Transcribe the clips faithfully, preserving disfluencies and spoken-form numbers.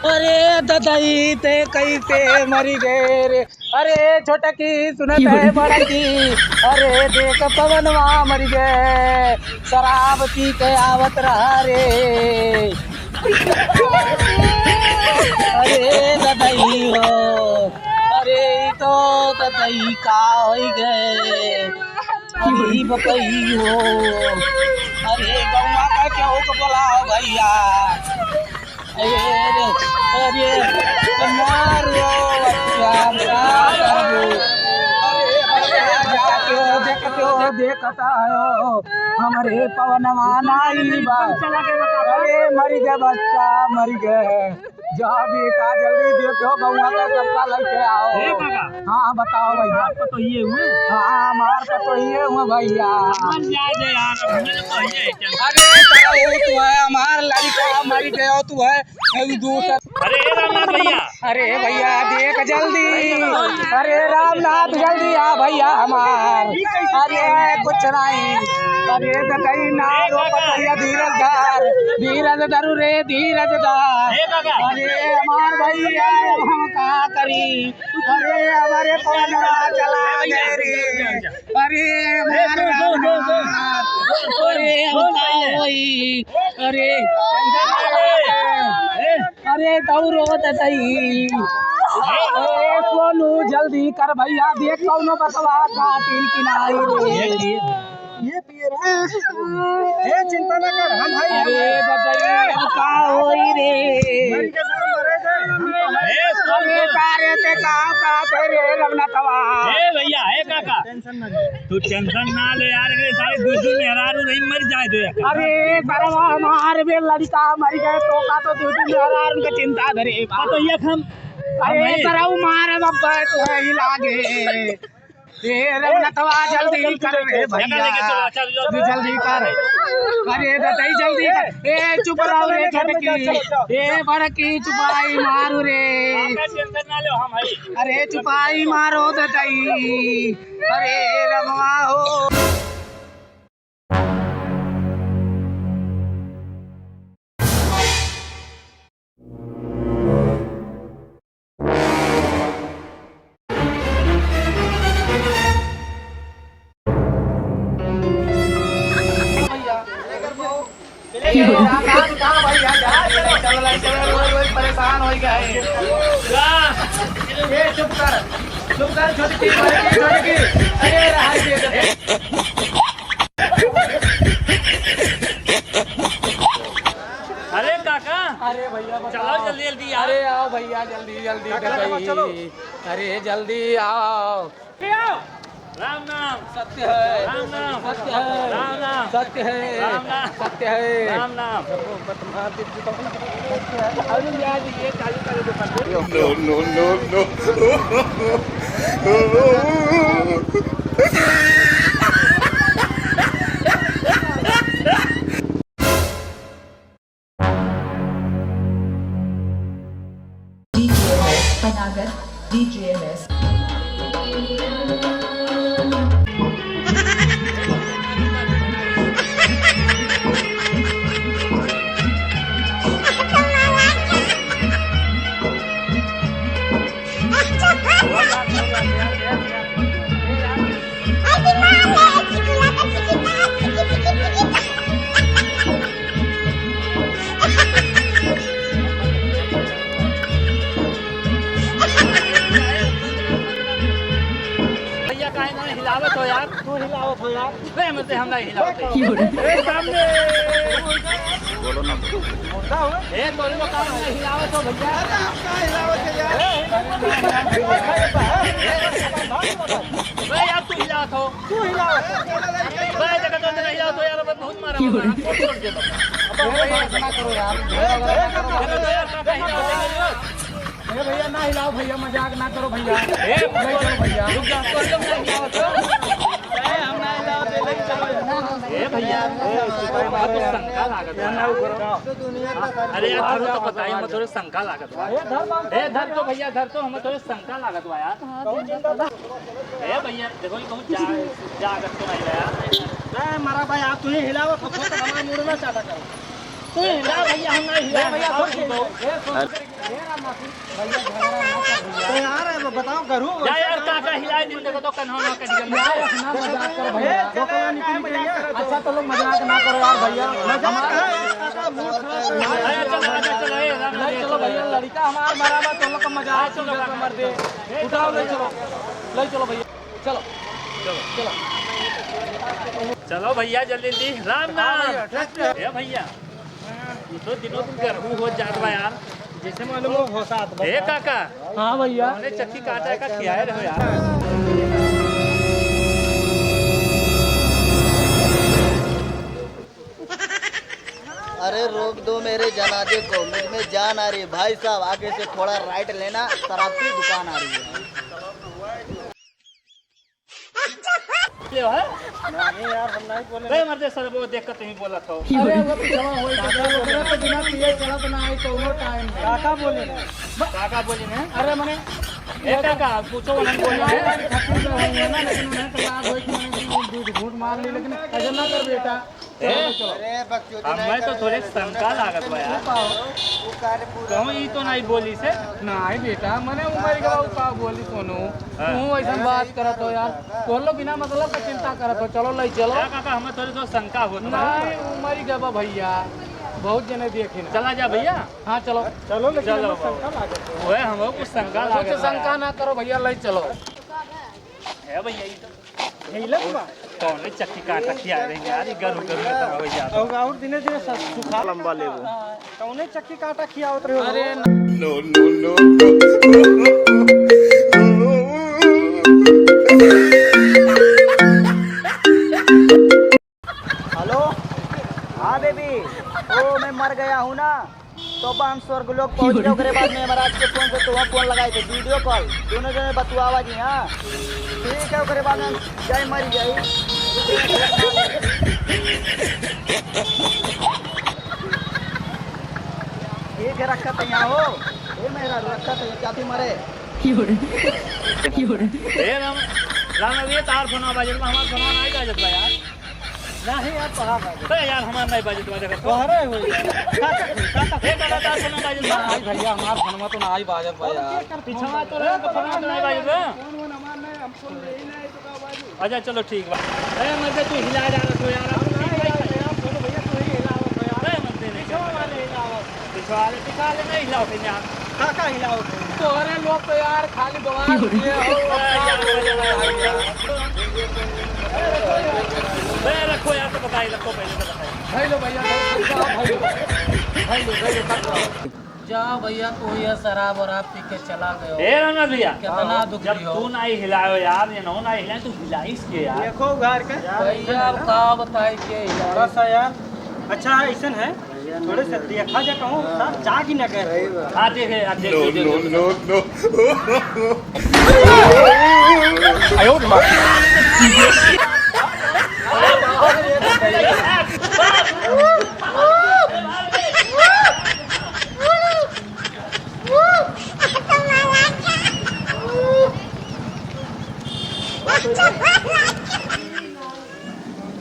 अरे ददई ते कैसे मरि गए रे? अरे छोटकी सुनत है बड़की, अरे देख पवनवा मरि गए, शराब पी के आवत रहा रे। अरे ददई हो, अरे ई तो ददई का होइ गए? अरे बकई हो, अरे गौवा का केहू को बोलाओ भइया। अरे रे, अरे मारो बच्चा, का करबो? अरे भइया, जाके देखतो, देखता हो, हमरे पवनवा नाई बा। अरे मरि गए बच्चा, मरि गए। जा बेटा, जल्दी देखो, गौवा का सबका लइके आओ। हे काका। हाँ, हाँ, बताओ भइया। हमार पतोहिए हुए। हाँ, हमार पतोहिए हुए भइया। मर जाए दे यार, अब हमें तो कहिए चल। अरे, साला, वो तू है, हमार लड़का मर गया, तू है, अभी दूसरा। अरे, ए रामनाथ भइया। अरे भइया, देख जल्दी। अरे रामनाथ, जल्दी आ भइया हमार। अरे कुछ नहीं। अरे ददई ना रो पतोहिया, धीरज धर, धीरज धरु रे, धीरज धर। ए काका। अरे हमार भइया, हम का करी? अरे हमरे पवनवा चला गए रे। अरे हमार रामनाथ। अरे हम का होई? अरे। अरे, तऊ रोवत हई। ए, सोनू, जल्दी कर भइया, देख कौनो बसवा काटिन कि नाई रे। ये पिए रहा। ए, चिंता ना कर, हम हई। अरे, बदई, अब का होई रे? मर के सर मरे जाए, हम तो हई। ए, सोनू। अरे, का रे, ते का, का करे रे, रमनाथवा? ए, भइया, ए, काका। टेंशन ना ले। तू टेंशन ना ले यार, एकरे सारे दुइ दुइ मेहरारू रही, मर जाए दे। अरे सरवा, हमार भी लड़का मर गए, तो का तो दुइ दुइ मेहरारू के चिंता धरे बा। तो ये हम, अरे हम सरवा, मारे बब्बा तो है ही लागे। ए रमनतवा, जल्दी कर रे भइया, जल्दी, जल्दी कर। अरे ददई जल्दी कर। ए चुप रहो रे छोटकी, ए बड़की चुपाई मारू रे। टेंशन ना लो, हम हई। अरे चुपाई मारो ददई। अरे रमवा हो। ए, राम, राम, का भाई, यहाँ जा, चल, चल, चल, चल, रोज, रोज परेशान होइ गए। का? ए, चुप कर, चुप कर, छोटकी, बड़की, छोटकी। अरे, रहा दे, दे। अरे काका, अरे भइया, बताओ। चलो जल्दी, जल्दी यार। अरे, आओ भइया, जल्दी, जल्दी, काका, बताइए। चलो। अरे, जल्दी आओ। आओ। राम नाम। सत्य है। राम नाम। सत्य है। राम नाम। सत्य है। राम नाम। सत्य है। राम नाम। अरे यार, ये चालू कर दो। No, no, no, no। DKMS Panagar, DKMS. भइया, काहे ना हिलावत हो यार? तू हिलावत हो यार। बे, हमसे हम नहीं हिलावत है। ए, सामने। बोलो ना। मुर्दा हो? ए, तोरी को काम नहीं हिलावत हो भइया। अरे, हम का हिलावत है यार? बे, यार, तू हिलावत हो। तू हिलावत हो। बे, देखो तो नहीं हिलावत हो यार, अब बहुत मारा, मारा, हम छोड़ दे दो। अरे, भइया, ऐसा ना करो यार। ए, ए, ए, ए, ए, ए, ए, ए, ए, ए, ए, भइया, ना हिलाओ भइया, मजाक ना करो भइया। ए, ले चलो भइया। रुक जा, तो लोग ना हिलाओ तो। ए, हम ना हिलाओ तो ले चलो। ए भइया, हमको शंका लागत बा यार। अरे यार, धरो तो बताई, हमको थोड़े शंका लागत बा। ए, धर तो भइया, धर तो, हमको थोड़े शंका लागत बा यार। ए भइया, देखो, ये बहुत जा-, जागत तो नहीं बा यार। ए, मारा भाई, आप तू ही हिलाओ, तो खुद हमारा मूड ना चाहता करो। तू हिला भैया, हम नहीं हिला। भैया, छोड़ दे। ए, सुन। अरे। ए, राम नाथ, भैया, झगड़ा ना कर भैया। तो यार, अब बताओ, करूँ? जा यार, काका हिलाए दिन देखो तो कन्हा ना कट गया। यार, इतना मजाक करो भैया। ए, दो कन्हा निकल गया। अच्छा, तो लोग मजाक ना करो यार भैया। मजाक है, काका, मूड खराब कर दिया। अरे, चलो, चलो, चलो, ए, राम नहीं, नाथ, चलो भैया, लड़का हमार मरा बा, तो लोग का मजाक, हाँ, चलो, चलो, काका। मर दे। उठाओ, ले चलो, ले चलो भैया। चलो। चलो। चलो। चलो भैया, जल्दी जल्दी। राम हाँ नाम। भैया, ठीक है। ए भैया, तू तो दिनों दिन गर्मी हो जात बा यार। जैसे मालूम हो, हो साथ बा। ए काका। हाँ भैया। हमने चक्की काटा का खियाए रहो यार। अरे रोक दो मेरे जनाजे को, मुझ में जान आ रही है। भाई साहब, आगे से थोड़ा राइट लेना, शराब की दुकान आ रही है। ले हो, हैं? नहीं यार, हम नहीं बोले। बे मर्दे, सर, वो देख के तुम ही बोला था। अरे, वो पीछवा होई तो काका बोले। ओकरे पे बिना पिए चलत ना आई कौनो टाइम में। काका बोले ना। काका बोले ना। अरे, मने, ए, काका, पूछो, उन्हें बोले ना। खत्म तो होई है ना, लेकिन उन्हें तो लाभ होई कि मने दूध घूंट मार ली, लेकिन ऐसा ना कर बेटा। ए? अरे बकचोदी हमें नहीं तो करे, थोड़े शंका लागत बा यार। वो कार्य पूरा कहूँ ई तो नहीं बोली से। नहीं बेटा, मने उमर के बाबू का बोली कोनो। हाँ। तू ऐसन बात करत हो यार। तो लोग बिना मतलब का चिंता करत हो। चलो, ले चलो। क्या काका, हमें थोड़ी तो शंका होत बा। नहीं, उमर के बा भैया, बहुत जने देखे ना। चला जा भैया। हाँ, चलो। चलो, लेकिन चलो हमें बाबू। शंका लागत है। ओए, हमें कुछ शंका कुछ लागत बा शंका यार। ना करो भैया, ले चलो। है भैया, ये तो हिलत बा। कौने चक्की काटा खिया रहे हैं यार, ये गरम गरम में तब हो जाता। और, और दिने दिने स-, सुखा लंबा लेबो। कौने चक्की काटा खियावत रहे हो? अरे न- No, no, no, no। Hello, हाँ बेबी, ओ मैं मर गया हूँ ना, तो अब हम स्वर्ग लोक पहुँच गए। ओकरे बाद में महाराज के फोन से तो वहाँ फोन लगाए थे, वीडियो कॉल, दोनों जने बतुआवा जी। हाँ ठीक है, ओकरे बाद में जाए मरी जाई। ठीक है, रखत है यहाँ हो। ए मेहरा, रखत है, चाबी मारे। ए राम, राम, ये तार फोन बाजत बा, हमार फोन नहीं बाजत बा यार। नहीं यार, कहाँ बाजत? अरे यार, हमार नहीं बाजत बा, देखो तो। अरे हो यार। काका, काका। ए, काका, तार फोन बाजत बा। नहीं भैया, हमार फोन तो नहीं बाजत बा यार। पीछवा तो रहे, तो फोन नहीं बाजत बा। फोन वोन हमार नहीं, हम फोन ले ही नहीं, तो का बाजू? अच्छा, चलो ठीक बा। अरे मर्दे, तू हिला डालत हो यार। हम नहीं हिलावत है यार, छोटू भैया, तू ही हिलावत हो यार। अरे मर्दे, नहीं। पीछवा वाले हिलावत। पिछवाले, पिछवाले नहीं हिलाओ थे यहाँ। का, का हिलाओ थे? तोहरे लोग तो यार खाली बवाल किए हो। अरे यार, मजा आया यार। अरे रखो यार, तो बताइए, रखो पहले तो बताइए। भाई लो भैया, भाई लो, भाई लो, भाई लो, भाई लो, भाई लो। जा भैया, तू ये शराब वराब पी के चला गयो। ए रंगा भैया, कितना दुख जब लियो। तू नहीं हिलायो यार, ये नौ नहीं हिलाए, तू हिलाइस के यार। देखो उघार के। भैया, अब का बताई के हिलाए। थोड़ा सा यार, अच्छा है, ऐसन है, थोड़े से देखा जा कहूँ, साहब जागी न गए। हाँ, देखे, हाँ, देखे, देखे। No, no, no।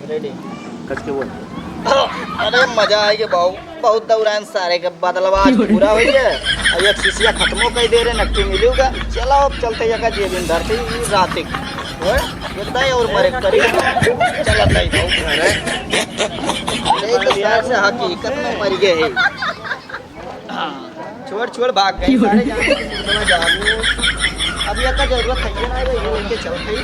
रेडी। कस के बोल। अरे मजा आइगे बाऊ, बहुत दौरान सारे के बदलवा आज पूरा होइ गया। अब एक शिशिया खत्मो कर दे रहे, नक्की मिलूगा। चलो अब चलते जगह जेबिन धरते ही रात एक। ओए, ये तय और मरे करी। चला तय बाऊ। अरे तो सार से हकीकत में मर गए है। हाँ, छोड़, छोड़, भाग गए सारे, जाने के मुंडवा जाबू। अब ये का जरूरत है, ये ना, ये लेके चल गई।